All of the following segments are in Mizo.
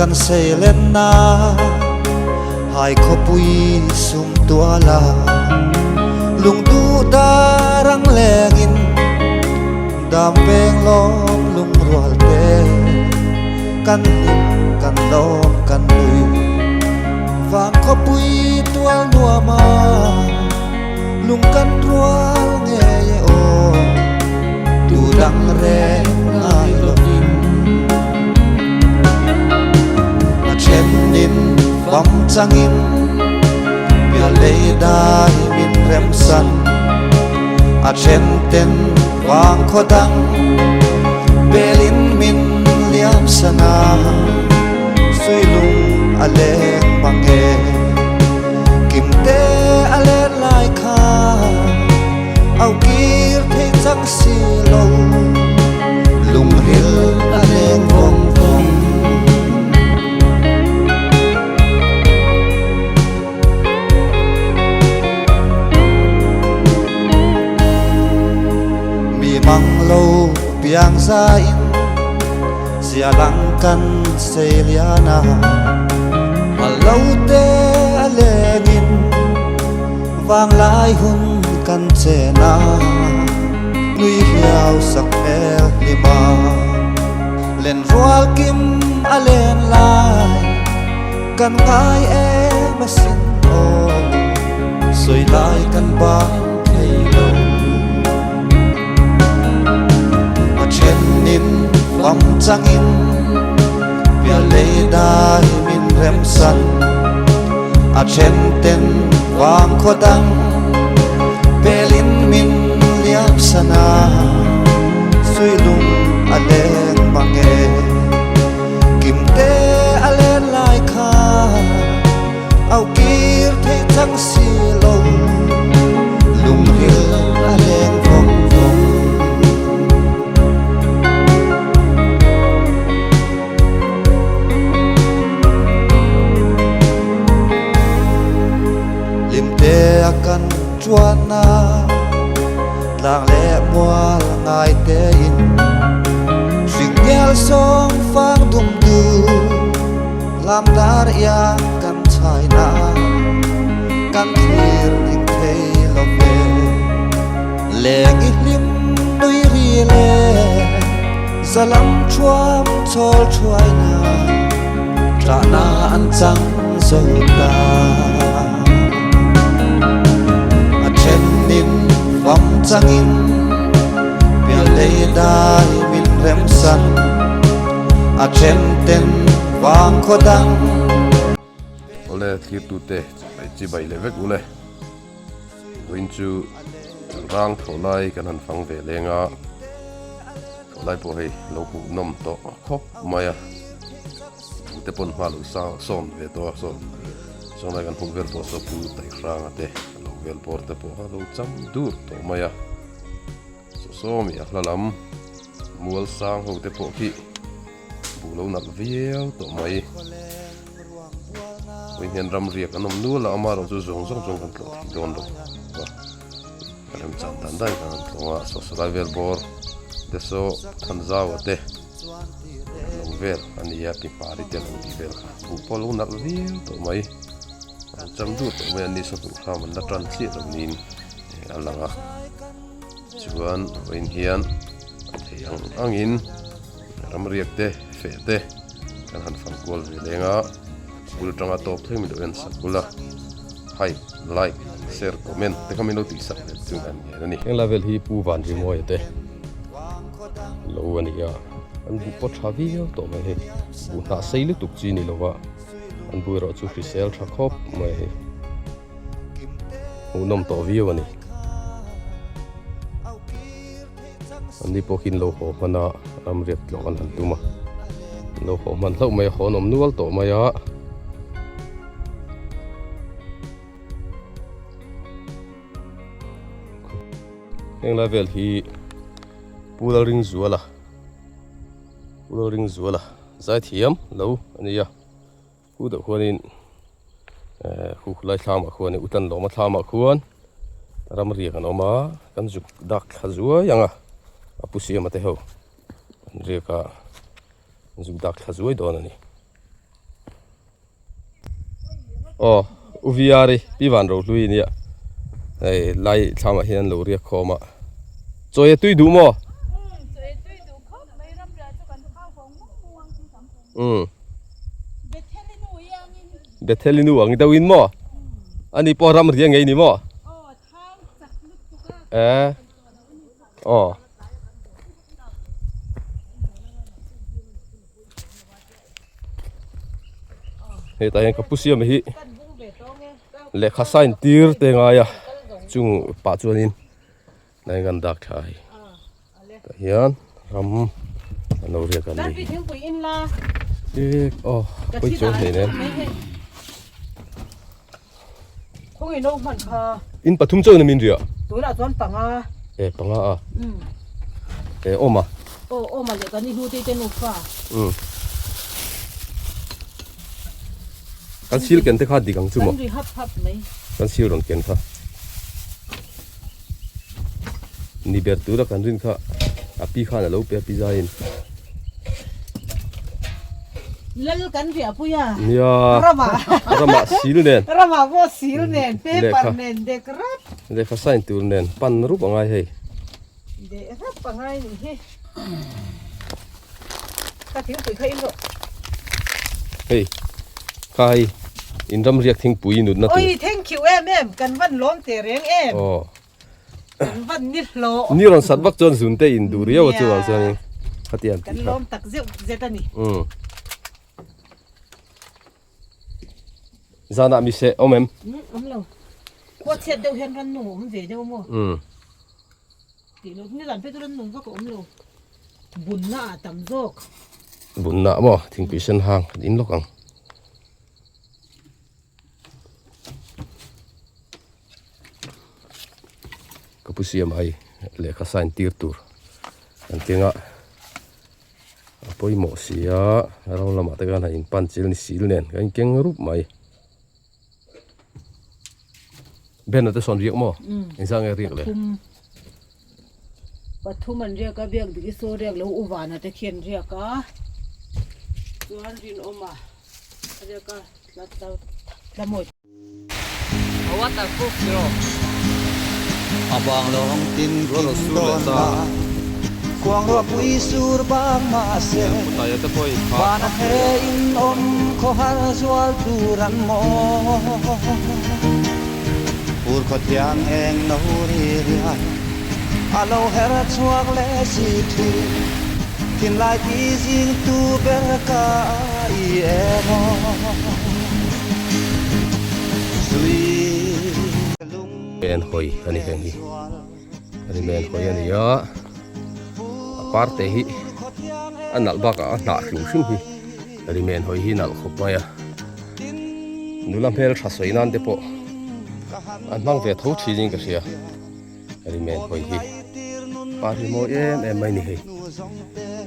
Kan seilenna hai khawpui sum tuala lungduh dar ang lengin dam veng lawm lungrual te kan hlim kan lawm kan nui vang khawpui tual nuama lung kan rual ngei e aw tu dang reng ngai lovin a thenin fam changin pial lei dai min remsan a then ten vang khaw dang belin min liam sana suy lung a leng mang e kim te a len lai kha au kir thei chang si lo lung ril a leng vawng vawng. Mi mang lo piang za in zia lang kan sei liana a lo te a lengin vang lai hun kan chena nui hiau sak hmel hlima len rual kim a len lai kan ngai em asin aw sawi lai kan bang thei lo a thenin fam changin pial lei dai min remsan a then ten vang khaw dang pelin min liam sana suy lung a leng mang e kim te a len lai kha au kir thei chang si lo lung ril a leng vawng vawng. Lim te a kan chuan na tlang leh mual ngai te in hring ngel sawng fang dum du lam dar iang kan chhai na kan thlir ning thei lo ve leng i hlim nui ri le zalam thuam chawl thuai na tah na an chang zo ta a thenin fam changin pial lei dai min remsan a then ten vang khaw dang. Awle thirtute chi bai leh vek ule. Vawiin chu rang thaw lai kan han fang ve leng a, thaw lai pawh hei lo hmuh nawm tawh khawp mai a, tute pawn hma lo sawn ve tawh a saw sawn lai kan hmuh vel pawh saw pu taih hranga te lo vel bawr te pawh a lo cham dur tawh mai a, saw sawmi a hla lam mual sang ho te pawh khi buh lo nalh viau tawh mai. Vawiin hian ram riak an awm nual a, amaherawh chu zawng zawng chuan kan tlawh thei dawn lo a, a remchang dan dan khan an tlawng a, saw salai vel bawr te saw Thanzaua te an lo vel a ni a, Pipari te an lo tih vel kha buh pawh a lo nalh viau tawh mai, an cham duh tawh mai a ni, saw hmuh hram an la tan chiah lo niin a lang a, chuan vawiin hian a thei ang angin. Ram riak te, feh te kan han fang kual ve leng a, bul tanga tawp thleng min lo en sak bul a, hype, like, share, comment te kha min lo tih sak ve chu an ngen a ni. Heng level hi Pu Vanrimawia te lo a ni a, an buh pawh tha viau tawh mai hei, buh hnah sei lutuk chi ni lova an buh erawh chu hrisel tha khawp mai hei, hmuhnawm tawh viau a ni. An ni pawh khi an lo haw hman a, ram riak tlawh an han tum a, an lo haw hman hlauh mai a, haw an awm nual tawh mai a. Heng lai vel hi Pu Lalringzuala Pu Lalringzuala zaithiam lo a ni a, hu deuh khuanin eh hu lai thlamah khuan Utan lawma thlamah khuan ram riak an awm a kan zuk dak thla zuai ang a a pu siama te ho an riak a an zuk dak thla zuai dawn a ni. Aw U Viari Pi Van Rohlui nia hei lai thlamah hian an lo riak khawm a chawi a tui duh maw? Umm Bethel-i nu ang deuhin maw? Ani pawh ram riah ngei ni maw? Eh aw. Hetah hian ka pu siama hi lehkha sign tir te ngai a chung pah chuanin tlai kan dak thla a hei tah hian ram an lo riak a ni ek aw pawi chuang hleinem in pathum chauh in a min riah e panga a e awm a kan sil ken te kha dik ang chu maw kan sil rawn ken kha. Ni ber tura kan rin kha a pi khan a lo pe a pi zaiin. Lal kan riah pui a. Nia. Ramah. Ramah sil nen. Ramah pawh sil nen paper nen dek rap. Lehkha sign tur nen pan rup a ngai hei. Dek rap a ngai nih hi. Ka thingpui kha in rawh. Hei kha hei in ram riak thingpui nutna tur. Oi thank you em em kan van lawm teh reng em. Aw. Kan van ni hlawh. Ni rawn sat vak chuan zun te in duh riau a chuvang chuanin khatiang tih kha. Kan lawm tak zeuh zet a ni. Umm. Zanah mi seh awm em? Umm awm lo. Khua chhiat deuh hian rannung a awm ve deuh maw? Umm. Tih loh ni zan phei chu rannung vak a awm lo. Bunna ah tam zawk. Bunna maw thingpui sen hang kan in lawk ang. Ka pu siam ai lehkha sign tir tur kan keng a a pawimawh si a ram lamah te khan han in pan chil ni sil nen kan keng rup mai. Ben a te sawn riak maw? Engzah nge riak le? Pathum pathum an riak a biak dik i saw riak lo u vana te khi an riak a chuan rinawma a riak a tla tla tla mawi. A waterproof ni rawh. A vang lawng tin kim dawn la Kuang ruah pui sur bang mahse Vana he in awm khawhar zual tur an maw Fur khaw thiang eng no ri riai A lo her chhuak leh si thin Thinlai ti zing tu ber ka i emaw Zui lung En hawi a ni heng hi a ni men hawi a ni a a parte hi a nalh bakah a hnah hrim hrim hi a ni men hawi hi nalh khawp mai a nula hmel tha sawi nan te pawh an hmang ve tho thin in ka hria a ni men hawi hi par hi mawi em em mai a ni hei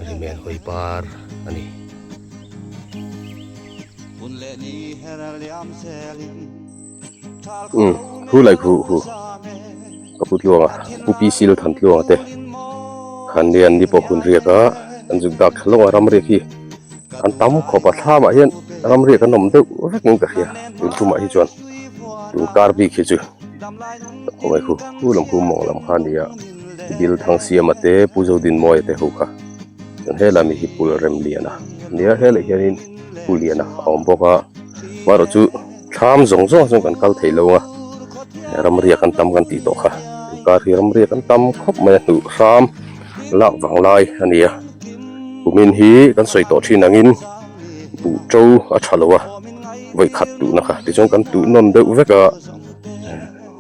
a ni men hawi par a ni. Umm hu lai khu hu ka pu tluanga pu pi sil than tluanga te khan lian ni pawh hun riak a an zuk dak thla lawng a ram riak hi an tam khawp a thlamah hian ram riak an awm deuh vek in ka hria tun tumah hi chuan tun kar bik hi chu khawngaih khu hu lam khu mawng lam kha a ni a bil thang siama te pu zodinmawia te ho kha chuan helai mi hi pul rem lian a nia helai hianin pu lian a awm bawk a amaherawh chu. Thlam zawng zawng chuan kan kal thei lo a, ramriak an tam kan tih tawh kha, inkar hi ramriak an tam khawp mai a hnuh hram lak vang lai a ni a, kumin hi kan sawi tawh thin angin buh to a tha lo a, vawi khat tuhna kha tichuan kan tuh nawn deuh vek a,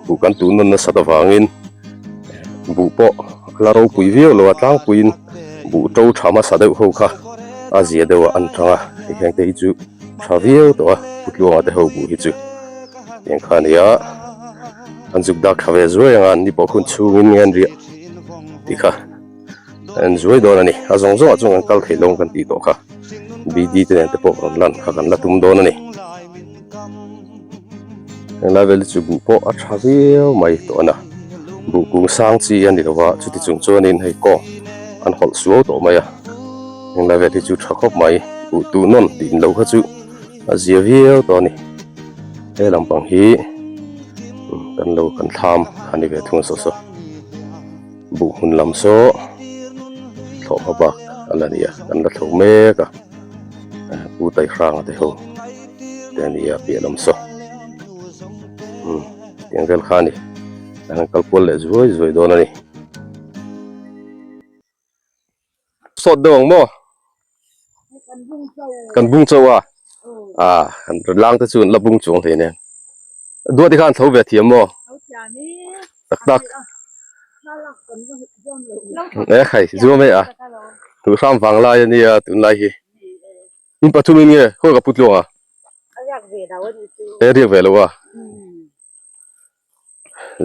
buh kan tuh nawn nasat avangin buh pawh a la ropui viau lo a tlangpuiin buh to tha hmasa deuh ho kha a zia deuh a an tang a, heng te hi chu. Tha viau tawh a Putluanga te ho buh hi chu tiang kha a ni a an zuk dak tha ve zuai ang a an ni pawh hun chhungin nge an riah tih kha an zuai dawn a ni a zawng zawngah chuan kan kal thei lo ang kan tih tawh kha B_D te nen te pawh rawn lan kha kan la tum dawn a ni henglai vel hi chu buh pawh a tha viau mai tawh a na buh kung sang chi a ni lo va chuti chung chuanin hei kawng an hawlh suau tawh mai a. Henglai vel hi chu tha khawp mai, buh tuh nawn tih in lo kha chu a zia viau tawh a ni. He lampang hi kan lo kan thlam a ni ve thung a saw saw buh hmun lam saw thlawh hma bak a la ni a kan la thlo mek a pu Taihranga te ho te a ni a piah lam saw umm tiang vel kha a ni an han kal kual leh zuai zuai dawn a ni. Sawt deuh ang maw? Kan bung chauh a. Ah, kan lang te chu an la bung chuang thei nen. Duat te khan tho ve thiam maw? Tak tak. E khai, zuam e a. Tu hram vang lai ania tun lai hi. In pathum in nge khawi ka put luang a? E riak ve lo a.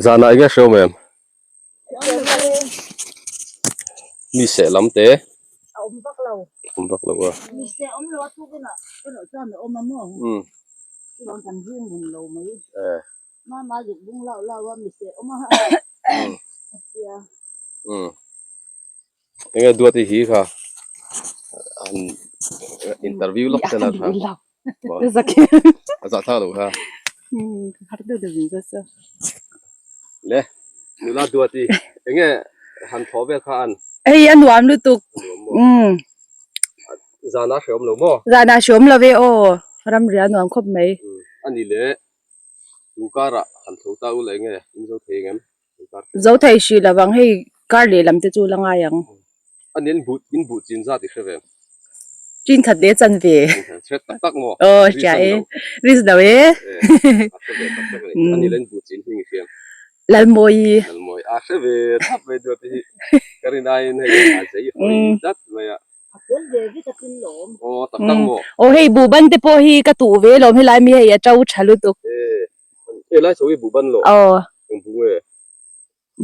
Zanah enge hreu mem? Mi seh lam te a awm vak lo awm vak lo a mi seh awm lo a tuk inah erawh chuan a awm a maw umm chuan kan ring bung lo mai eh mama zuk bung lau lau a mi seh awm a a tia umm enge duati hi kha an interview lawk te la kha a zah thlak loh kha le nula duati enge han thaw vel kha an hei a nuam lutuk umm zana hreawm lo maw zana hreawm lo ve aw ramria nuam khawp mai ani le tun karah han tho ta ula enge in zo thei engem Zo thei hrih lo vang hei kar lehlam te chu la ngai ang. A nen buh in buh chin zat i hre ve. Chin khat leh chan ve. Hre tak tak maw? Aw hria e. Risk lo e. A hre ve tak tak a ni. A ni len buh chin hming i hriam. Lalmawi. Lalmawi a hre ve thap mai duat te hi. Ka rin aiin hei a zei hawi tlat mai a. A fel ve vek a tin lawm. Aw tak tak maw? Aw hei buh ban te pawh hi ka tuh ve lawm helai mi hei a to tha lutuk. E. E lai chho hi buh ban lo. Aw. Eng bu nge?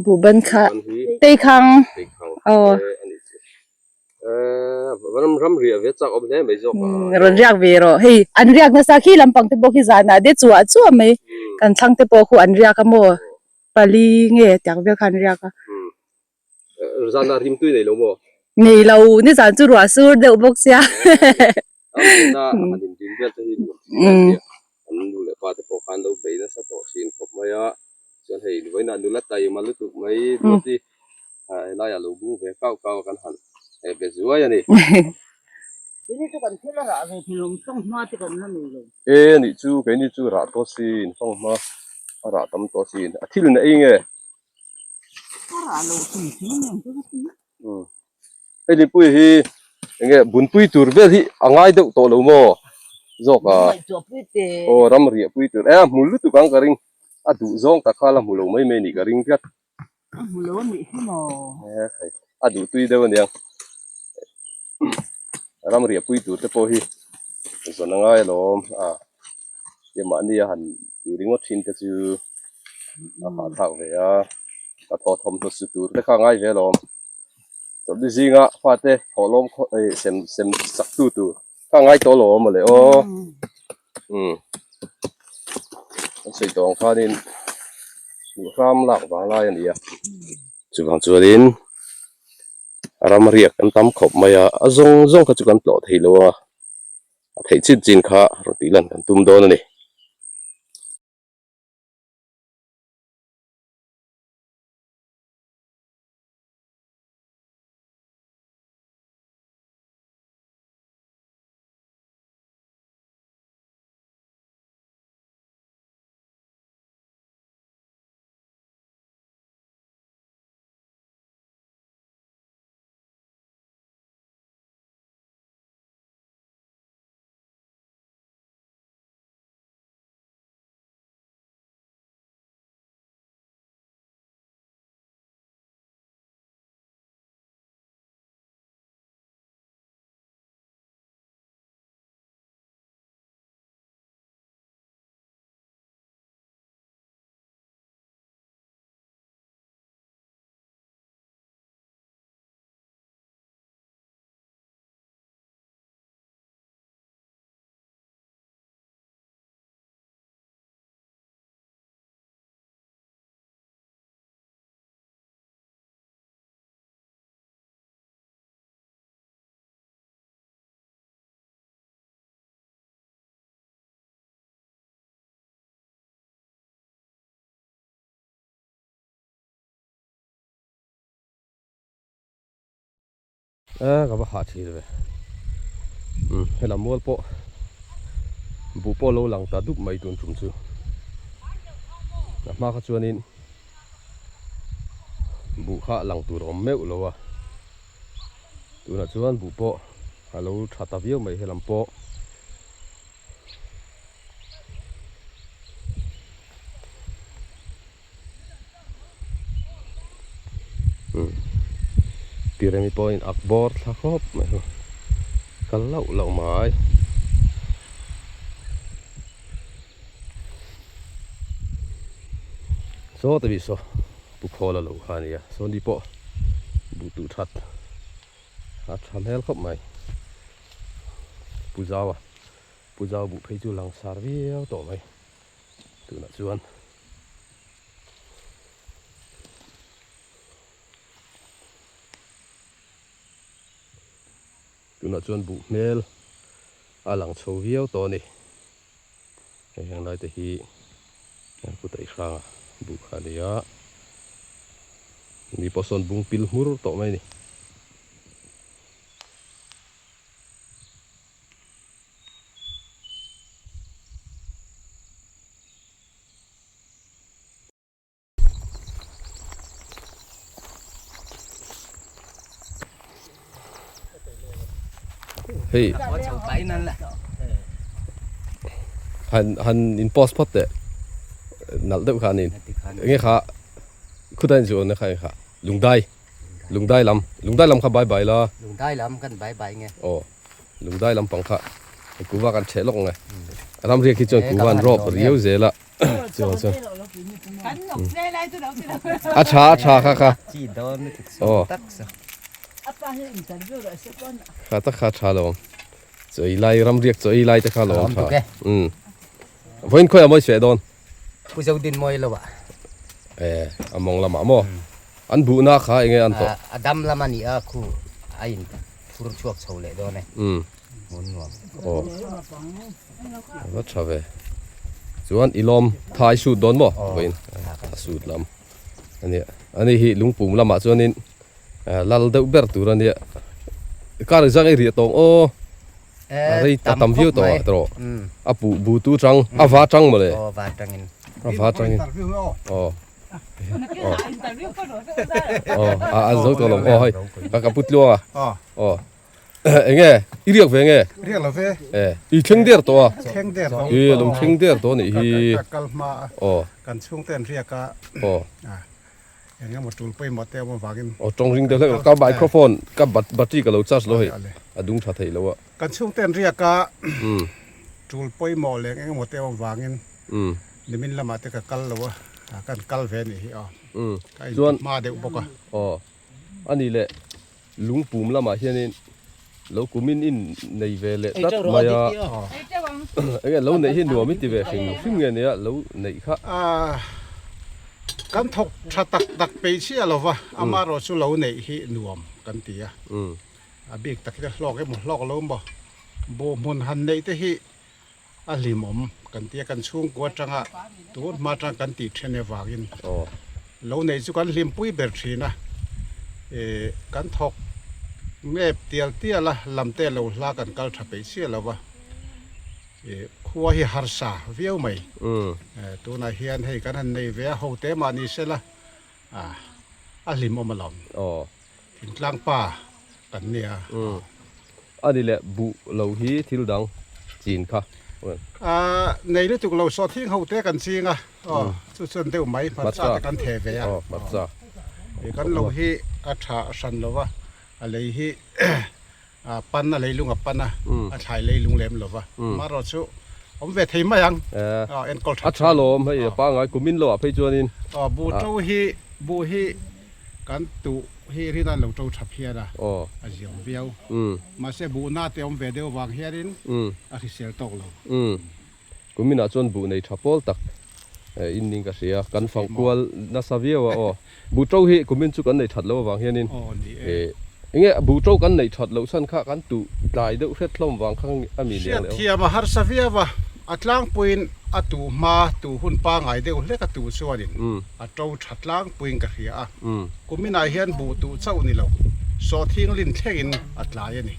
Buh ban kha. Ban hi. Teikhang. Teikhang. Aw. E a nih chu. E ram ram riah ve chak awm hle mai zawk a. Rawn riak ve rawh. Hei an riak nasa khi lampang te pawh khi zanah te chuah chuah mai. Kan thlang te pawh khu an riak a maw? Pali nge tiang vel kha an riak a. Zanah rim tui nei lo maw? Nei lo, nizan chu ruah sur deuh bawk sia. Amna han in rim vel te hi nuam thin vel tia an nu leh pa te pawh khan lo bei nasa tawh thin khawp mai a. Chuan hei vawiinah nula taima lutuk mai duati helaiah lo bung ve kau kau a kan han be zuai a ni. Keini chu kan thil a rah ve thei lo, fanghma te kan la nei lo. E nih chu keini chu rah tawh sin, fanghma a rah tam tawh sin. A thil in a ei nge? Hei lipui hi enge bunpui tur vel hi a ngai deuh tawh lo maw zawk a aw ram riah pui tur e a hmu lutuk ang ka ring a duh zawng tak kha la hmu lo mai mai nih ka ring tlat a duh tui deuh aniang ram riah pui tur te pawh hi zawn a ngai alawm a mahni a han tih ringawt thin te chu. A hahthlak ve a, ka thaw thawmhnaw su tur te kha a ngai ve alawm. Chawlhni zinga fate thawhlawm khaw eh sem sem sak tu tur kha a ngai tawh alawm mawle aw. Umm kan sawi tawh ang khanin duh hram lak vang lai a ni a, chuvang chuanin ram riak an tam khawp mai a, a zawng zawng kha chu kan tlawh thei lo a, a theih chin chin kha rawn tih lan kan tum dawn a ni. A ka va hah thin ve umm helam mual pawh buh pawh lo lang ta dup mai tun tum chu a hma kha chuanin buh kha lang tur a awm meuh lo a tunah chuan buh pawh a lo tha ta viau mai helam pawh. Tiremi pawhin ak bawr thla khawp mai chu kal lauh lauh mai. Saw te bih saw pu khawl a lo kha a nia saw ni pawh buh tuh that a tha hmel khawp mai pu zau a pu zau buh phei chu langsar viau tawh mai. Tunah chuan tunah chuan buh hmel a lang chho viau tawh a ni. Hei heng lai te hi kutaih hranga buh kha a ni a, mi pawh sawn bung pil hmur tawh mai a ni. Hei han han in post phawt teh nalh deuh kha anin enge kha khutah in chu kha kha lungdai lungdai lam lungdai lam kha bye bye la lungdai lam kan bye bye nge aw Lungdai lampang kha kuva kan ṭheh lawk nge. Ram riak hi chuan kuva an rawp riau zel a. Chuan chuan. A ṭha a ṭha kha kha. Aw. Kha tak kha ṭha lo ang. Chaw ei lai ram riak chaw ei lai te kha lo ang ṭha. Umm. Vawiin khawiah mawi sueh dawn? Pu Zodin mawi lo ah. Eh, a mawng lamah maw? An buhna kha enge an tawh? A dam lam a ni a, khu a in phur chhuak chho leh dawn e. Umm. Hmun nuam. Aw. A va tha ve. Chuan i lawm tha i sut dawn maw? Vawiin a sut lam a nia. Ani hi lungpum lamah chuanin lal deuh ber tur a nia. Kar zang i riah tawng aw. A rei ta tam viau tawh a tawh. A puh bu tu tang a va tang mawle. Aw va tangin. A va tangin. Aw. Aw a an zo tawh lo aw hei ka ka pu tluang a. Aw. Enge i riak ve nge? Riak lo ve. E i thleng der tawh a. Thleng der tawh. I lo thleng der tawh nih hi. Ka kal hma a. Aw. Kan chhungte an riak a. Aw. Eng emaw tul pawimawh te awm avangin. Aw tawng ring deuh hlek ka microphone ka battery ka lo charge lo hei a dung tha thei lo a. Kan chhungte an riak a tul pawimawh leh eng emaw te awm avangin nimin lamah te ka kal lo a kan kal ve anih hi aw ka in hma deuh bawk a. Aw ani leh lungpum lamah hianin lo kumin in nei ve leh tlat mai a enge lo neih hi nuam i ti ve hrim hrim nge nia lo neih kha. Kan thawk tha tak tak peih chiah lo va amaherawh chu lo neih hi nuam kan ti a a bik tak hi hlawk emaw hlawk lo emaw buh hmun han neih te hi a hlimawm kan ti a kan chhungkua atanga tun hma atang kan tih then avangin lo neih chu kan hlimpui ber thin a ih kan thawk map tial tial a lam te lo hla kan kal tha peih chiah lo va ih khua hi harsa viau mai tunah hian hei kan han nei ve a ho te mah ni sela a hlimawm alawm thingtlang pa. kan nia. Umm. A ni leh buh lo hi thil dang chin kha. Aaa nei lutuk lo saw thing ho te kan ching a, aw chu chuan deuh mai hmarcha te kan theh ve a. Aw hmarcha. Kan lo hi a tha hran lo va, a lei hi a pan a leilung a pan a, a thlai leilung lem lo va, amaherawh chu awm ve thei mai ang, aw enkawl tha A tha lawm hei a pangngai kumin lo ah phei chuanin. Aw buh to hi buh hi Kan tuh hi rin an lo to tha phian a, a ziam viau. Mahse buhna te awm ve deuh vang hianin a hrisel tawk lo. Kuminah chuan buh nei tha pawl tak in ning ka hria, kan fang kual nasa viau a aw. Buh to hi kumin chu kan nei that loh avang hianin enge buh to kan neih that loh chhan kha kan tuh tlai deuh hret hlawm vang kha a mi nia le aw. Hriatthiam a harsa viau a, a tlangpuiin a tuh hma tuh hun pangai deuh hlek a tuh chuanin. A to tha tlangpuiin ka hria a, kuminah hian buh tuh chauh ni lo. Sawhthing lin thlengin a tlai a ni.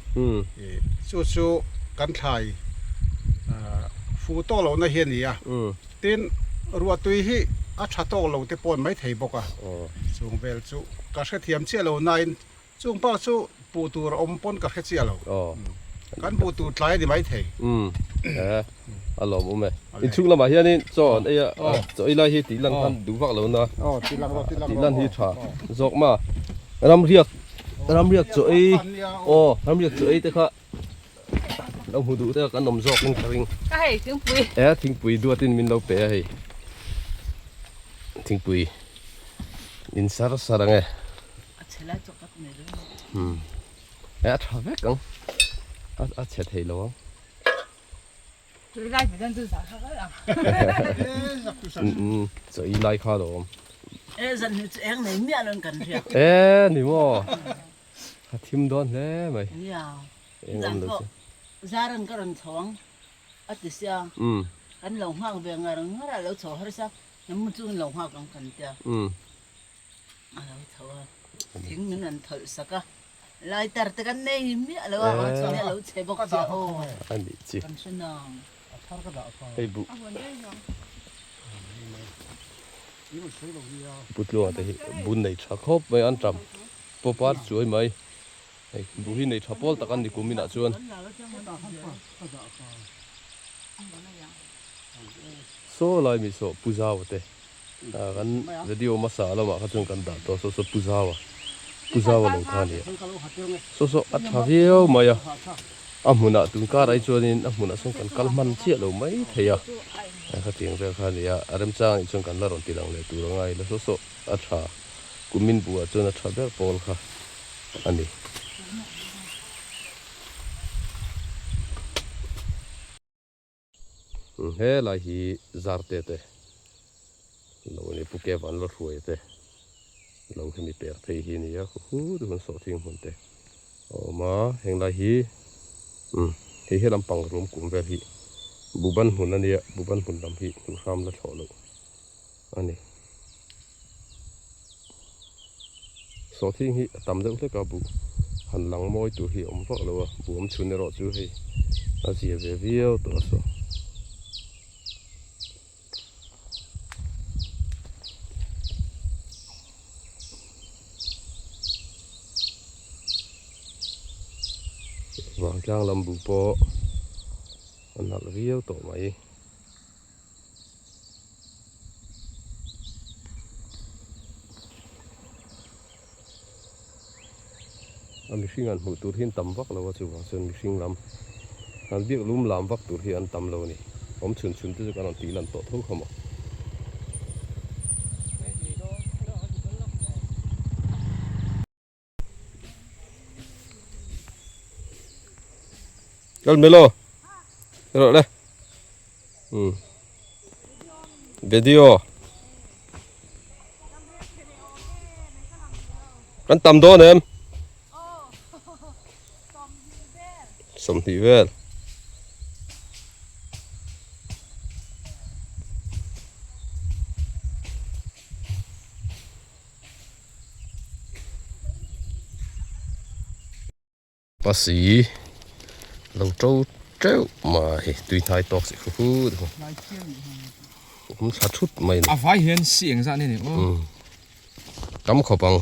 Chu chu kan thlai fu tawk lohna hi a ni a. Tin, ruahtui hi a tha tawk lo te pawh an mai thei bawk a. Chung vel chu ka hrethiam chiah lo nain Chung pa chu puh tur a awm pawn ka hre chiah lo. Kan puh tur tlai a ni maithei. Umm e a lawm awm e. Inchhung lamah hianin chaw an ei a, chaw ei lai hi tih lan khan duh vak lo na. Tih lan hi tha zawk ma. Ramriak ramriak chaw ei aw ramriak chaw ei te kha lo hmu duh te kha kan awm zawk in ka ring. Ka hei thingpui. E thingpui duatin min lo pe a hei. Thingpui in sar sar ang e. A chhe lai chu ka nei reng a. Umm e a tha vek ang a chhe thei lo ang. Tui lai hmu dan chu zah kha kal ang. Umm chaw ei lai kha lo awm. E zan hnu chu eng nei miah lo in kan hria. E ni maw a thim dawn hle mai. Nia zan pawh zaran ka rawn chho ang a ti sia kan lo nghak ve ngar ngar a lo chho harsa hnam chu in lo nghak ang kan tia. A lo tho a, thing min rawn thawlh sak a, lighter te kan nei miah lo a, a lo chhe bawk che aw. A nih chi. Kan hre nang. Hei bu. Putluanga te hi bun nei tha khawp mai an tam pawp a chuai mai. Hei bu hi nei tha pawl tak an ni kum inah chuan. Saw lai mi saw Pu Zau te. Kan video hmasa lamah kha chuan kan dah tawh saw saw Pu Zaua Pu Zaua lo kha a ni a saw saw a tha viau mai a a hmunah tun kar ai chuanin a hmunah sawn kan kal hman chiah lo mai thei a khatiang vel kha a ni a a remchang anih chuan kan la rawn ti lang leh tur a ngai la saw saw a tha kumin buhah chuan a tha ber pawl kha a ni. Helai hi zarte te lo ni pu kev an la hruai te lo hemi per phei hi nia khu khu te hun sawhthing hmun te a awm a heng lai hi umm hei he lampang rum kum vel hi buban hmun a nia buban hmun lam hi hnuhhram la thlawh loh a ni sawhthing hi a tam deuh hlek a buh han lang mawi tur hi a awm vak lo a buh awm chhun erawh chu hei a zia ve viau tawh a saw. Vangtlang lam buh pawh a nalh viau tawh mai. A mihring an hmuh tur hi an tam vak lo a chuvang chuan mihring lam han biak lum lam vak tur hi an tam lo a ni awm chhun chhun te chu kan rawn tih lan tawh tho kha maw. Kal melo rawh le um video kan tam dawn em 20 vel Pasi lo to teuh mai tui hnai tawk si hu hu awm thla thut mai a vai hian si eng zah ni ni aw tam khawp ang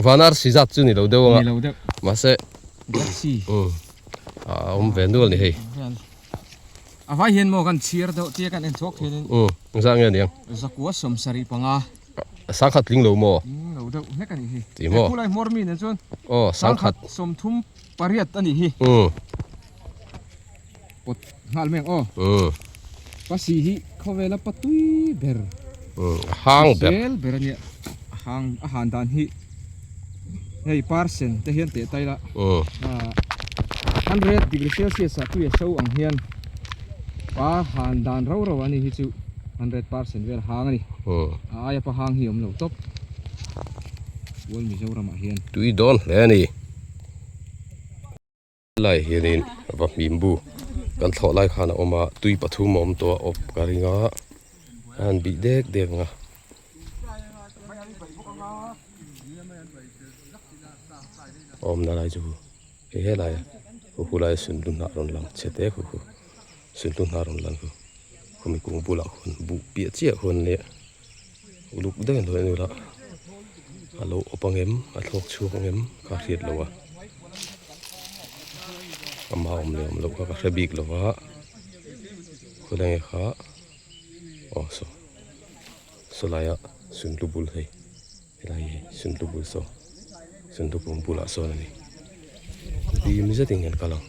vanar si zat chu ni lo deuh anga ni lo deuh mahse si a awm ve nual ni hei a vai hian maw kan chhiar deuh tia kan en chhuak hian in zah nge niang zakua 75 Sangkhat tling lo maw? Tling lo deuh hlek a nih hi. Ti maw? He khulai hmawr mi nen chuan Aw, sangkhat. 38 a nih hi. Umm. Pawt nghal mai ang aw. Umm. Pasi hi khawvela patui ber. Umm, a hang ber. Zel ber a nia. A hang, a han dan hi hei parsen te hian teh tai la. Umm. Ah, 100 degree celsius ah tui a so ang hian pa han dan rau rau a ni hi chu. 100% vel hang a ni. A aia pa hang hi awm lo tawp. World Mizoram ah hian. Tui dawn hle a ni. Lai hianin va hmim bu kan thlawh lai khan a awm a, tui pathum a awm tawh a, awp ka ring a, a han bih dek dek ang a. A awmna lai chu hei helai a khu khu laia sunhlu hnah rawn lang chhe te khu khu sunhlu hnah rawn lang khu khumi kung bulah khuan buh piah chiah khuan leh uluk deuhin lo en ula a lo awp ang em a thlawk chhuak ang em kha a hriat loh a ama awm leh awm loh kha ka hre bik lo va khawlai nge kha aw saw saw laia sunhlu bul hei helai hi sunhlu bul saw sunhlu kung bulah sawn a ni dim zetin kan kal ang.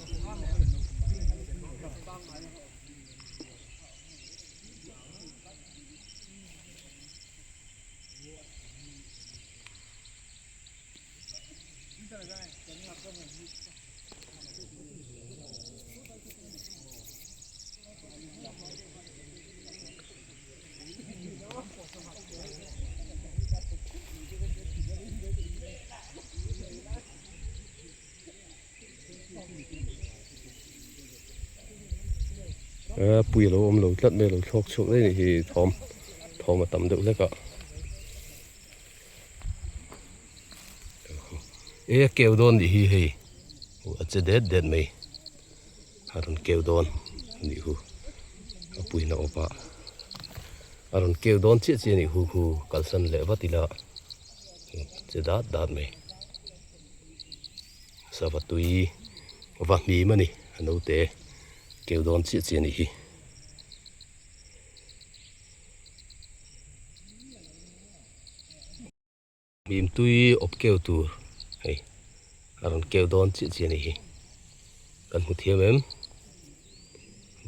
A pui a lo awm lo tlat mai a lo thlawk chhuak daih a nih hi thawm thawm a tam deuh hlek a e a keu dawn nih hi hei a che det det mai a rawn keu dawn a nih hu a puina awp ah a rawn keu dawn chiah chiah a nih hu khu kalsan leh vat ila che dat dat mai. Sava tui va hmim a ni a naute keu dawn chiah chiah a nih hi. Hmim tui awp keu tur hei a rawn keu dawn chiah chiah a nih hi kan hmu thiam em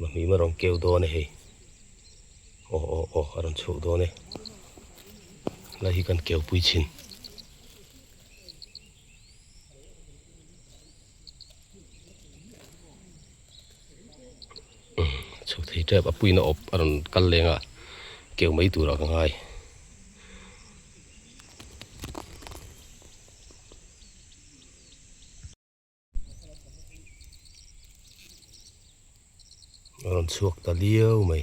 va hmim a rawn keu dawn a hei aw aw aw a rawn chhuak dawn e lai hi kan keu pui thin. Chho thei tep a puiin a awp a rawn kal leng a keu mai turah ka ngai. A rawn chhuak ta liau mai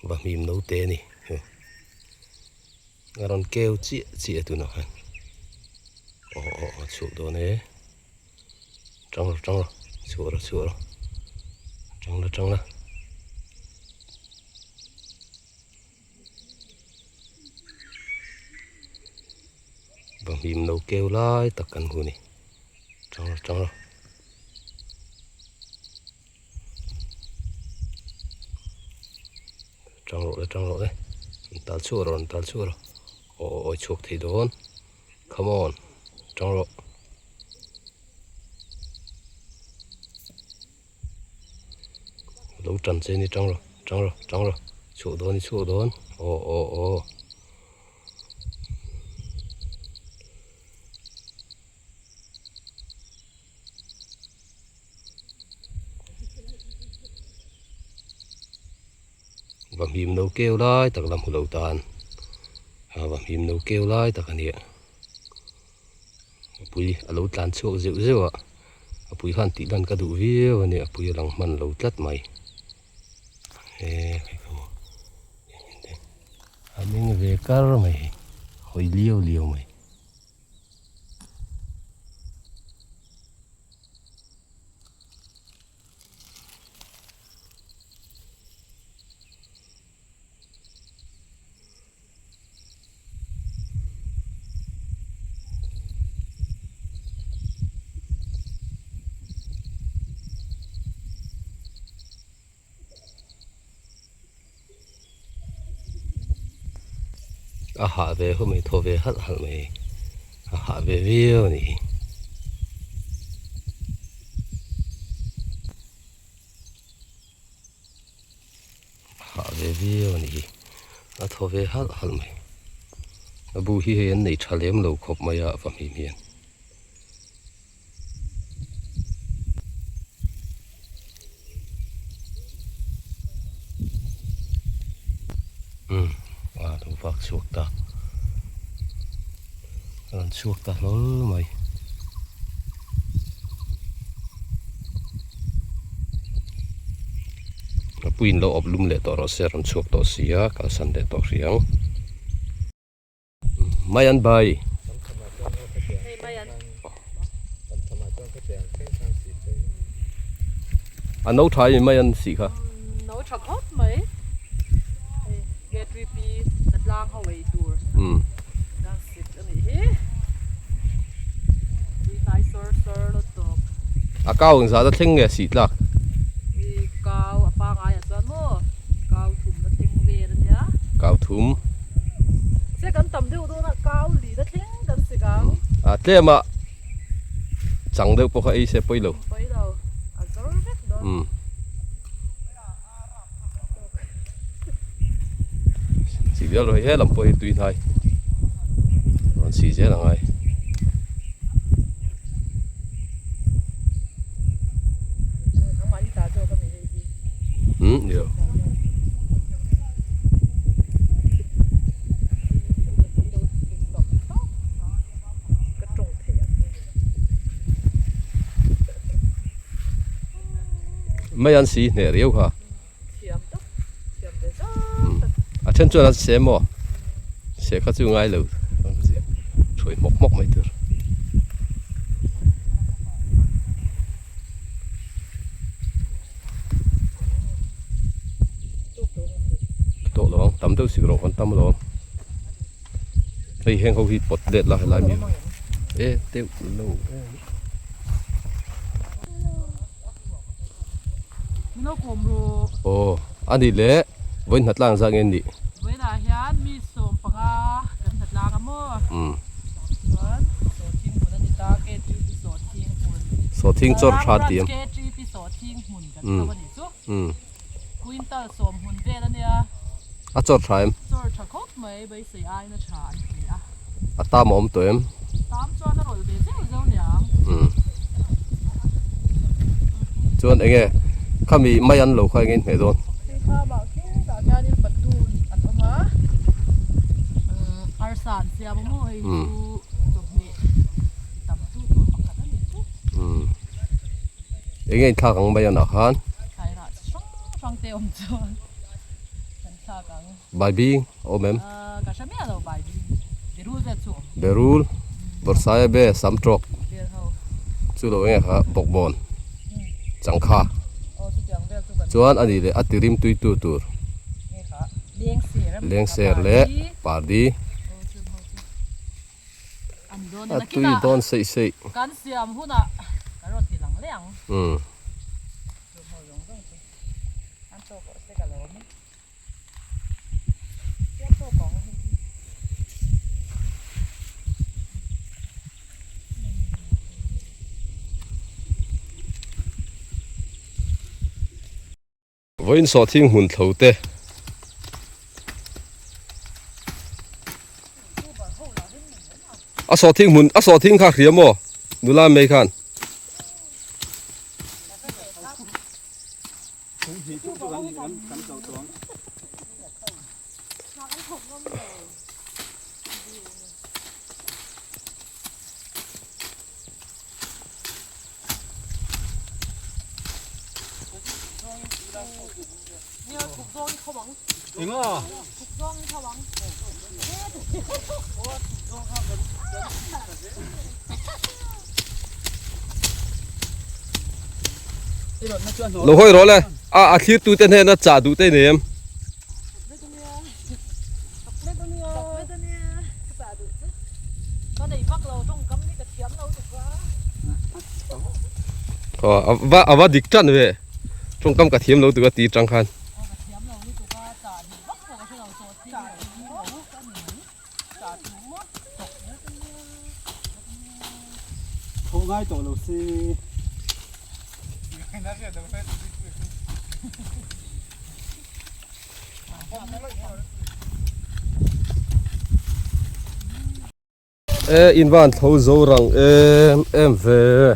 va hmim no te a ni a rawn keu chiah chiah tunah khan aw aw aw chhuak dawn e tang rawh tang rawh chhuah rawh chhuah rawh tang la tang la. Vahmim no keu lai tak kan hmu a ni tang rawh tang rawh tang rawh le tang rawh le an tal chhuah rawh an tal chhuah rawh aw aw aw chhuak thei dawn come on tang rawh. Lo tan che ni tang rawh tang rawh tang rawh chhuah dawn i chhuah dawn aw aw aw. Va hmim no keu lai tak la hmu lo tan a va hmim no keu lai tak a nia. A pui a lo tlan chhuak zeuh zeuh a, a pui khan tih lan ka duh viau a ni, a pui a lang hman lo tlat mai. He hei kha maw a meng ve kar mai hei, hawi liau liau mai. A hah ve khawp mai thaw ve halh halh mai a hah ve viau a nih hi. Hah ve viau a nih hi a thaw ve halh halh mai a bu hi hei an nei tha lem lo khawp mai a va hmim hian. Umm a lo vak chhuak ta a rawn chhuak ta hlawl mai. A puiin lo awp lum leh tawh rawh se a rawn chhuak tawh si a kalsan leh tawh hrih ang. Mai an bai. A no tha in mai an sih kha. No tha khawp mai. Hei K3P Natlang ho ei tur. Kan sik a nih hi. Tui hnai sawr sawr lutuk. A kau eng zat a thleng nge sih tlak? Ui kau a pangai ah chuan maw kau thum na thleng vel a nia. Kau thum. Se kan tam deuh dawn a kau li na thleng kan sik ang. A tlem a chang deuh pawh kha ei se pawi lo. Pawi lo a zawr vek dawn. Umm. Chi vial rawh hi helam pawh hi tui hnai rawn chhi zel angai. Umm ni lo. Mai an si hneh riau kha. A then chuan an se maw? Se kha chu ngai lo. Thuai hmawk hmawk mai tur. Tawh lo ang tam deuh sik rawh kan tam lo ang. Hei heng ho hi pawt let la helai mi e deuh lo aw a nih leh vawiin hnatlang zah nge nih vawiinah hian mi sawmpanga kan hnatlang a maw chuan sawhthing hmun a ni ta KTP sawhthing hmun sawhthing chawr tha tiam KTP sawhthing hmun kan hlau a nih chu. Quintal sawm hmun vel a nia. A chawr tha em? Chawr tha khawp mai, beisei aiin a tha an ti a. A tam a awm tawh em? Tam chuan a rawlh ve zeuh zeuh niang. Chuan eng nge khami mai an lo kha eng nge in hmeh dawn? Hei kha mah khitah khianin patun an awm a, arsa an siam a maw hei chu chawhmeh ti tam tu tur pakhat a ni chu. Eng nge in thlak ang mai anah khan? Thlai rah chi hrang hrang te awm chuan kan thlak ang. Baibing a awm em? Ka hre miah lo baibing. Berul vel chu awm. Berul, Bawrhsaia be, Samtawk chu lo eng nge kha Bawkbawn, Changkha chuan a nih leh a tirim tui tu tur Lengser leh Pardi. A tui dawn seih seih. Kan siam hunah ka rawn ti lang leh ang. Umm. Vawiin sawhthing hmun thlo te. A sawhthing hmun a sawhthing kha hria maw nula mai khan. Lo hawi rawh le a a thlir tute hnena chah duh te nei em? Aw a va dik tan ve tawngkam ka thiam lo tuk a ti tang khan. E in van tho zo rang em em ve.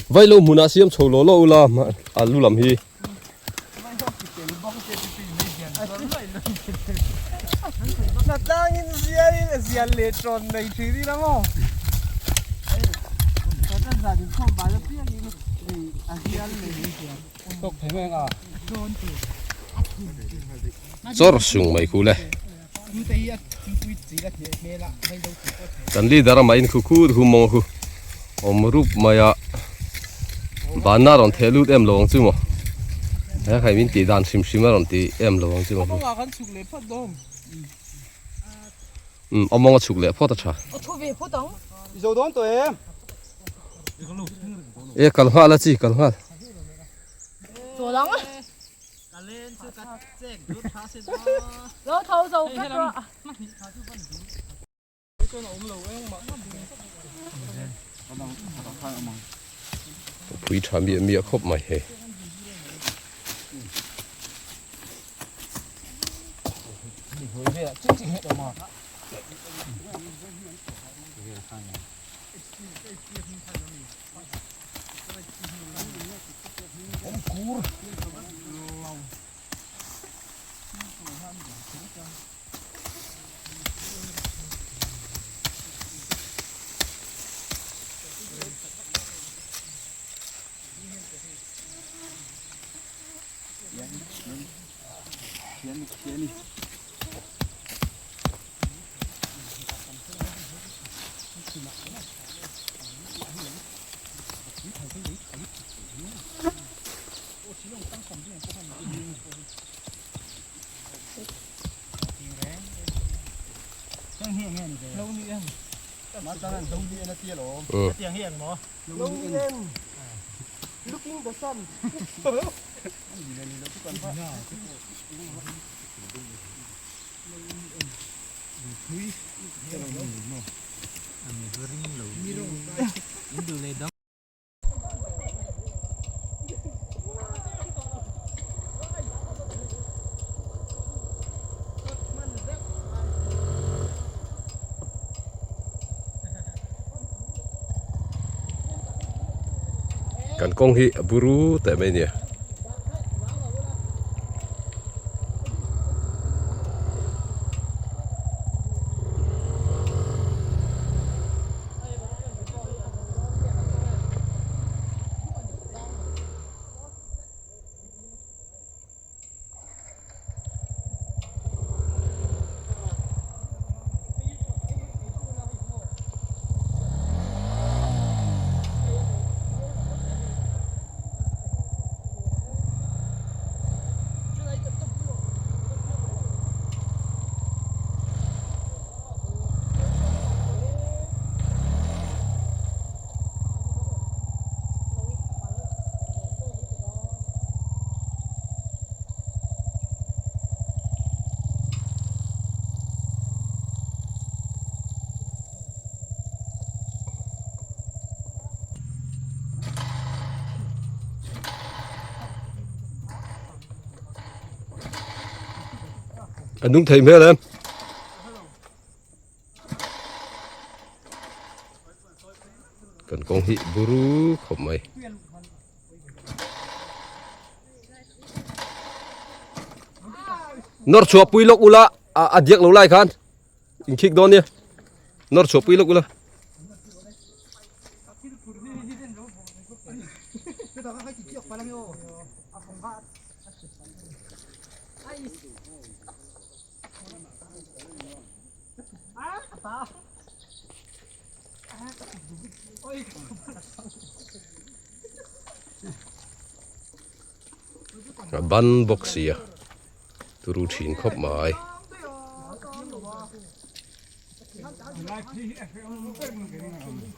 Vai lo hmunah siam chho law law ula a lu lam hi. Chawr sung mai khu le. Kan leader amah in khu khut hu mawng khu awm rup mai a banna a rawn theh lut em lo ang chu maw he khai min tih dan hrim hrim a rawn ti em lo ang chu maw um a mawng a chhuk leh phawt a tha e kal nghal a chi kal nghal. Pui tha miah miah khawp mai hei. Kan kawng hi a buru teh mai nia. A nung thei hmel em? Kan kawng hi buru khawp mai. Nawr chhuah pui lawk ula a diak lo lai khan inkhik dawn nia. Nawr chhuah pui lawk ula. A ban bawk sia turu thin khawp mai.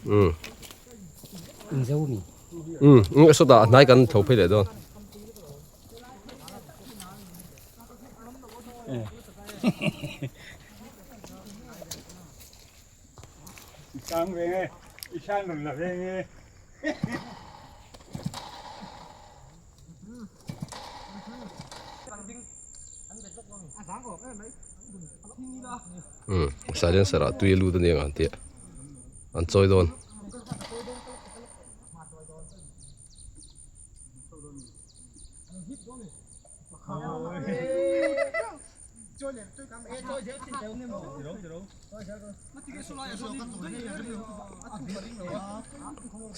Um um sawtah a hnai kan tho phei leh dawn. Um silencer ah tui a lut ania ang tih an chawi dawn.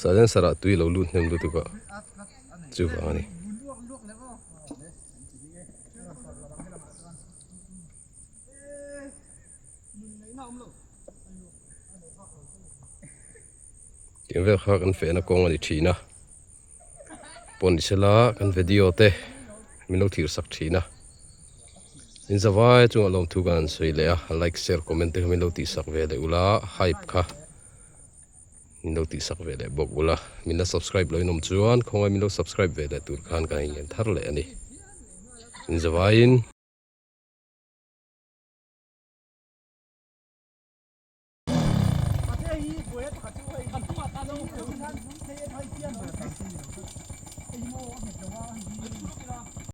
Silencer ah tui a lo lut hnem lutuk a chuvang a ni. Tiang vel kha kan fehna kawng a ni thin a, pawn ni sela kan video te min lo thlir sak thin a, in zavai chungah lawmthu kan han sawi leh a, like share comment te kha min lo tih sak ve leh ula hype kha min lo tih sak ve leh bawk ula, min la subscribe lo in awm chuan khawngaih min lo subscribe ve leh tur khan kan ingen thar leh a ni, in zavaiin.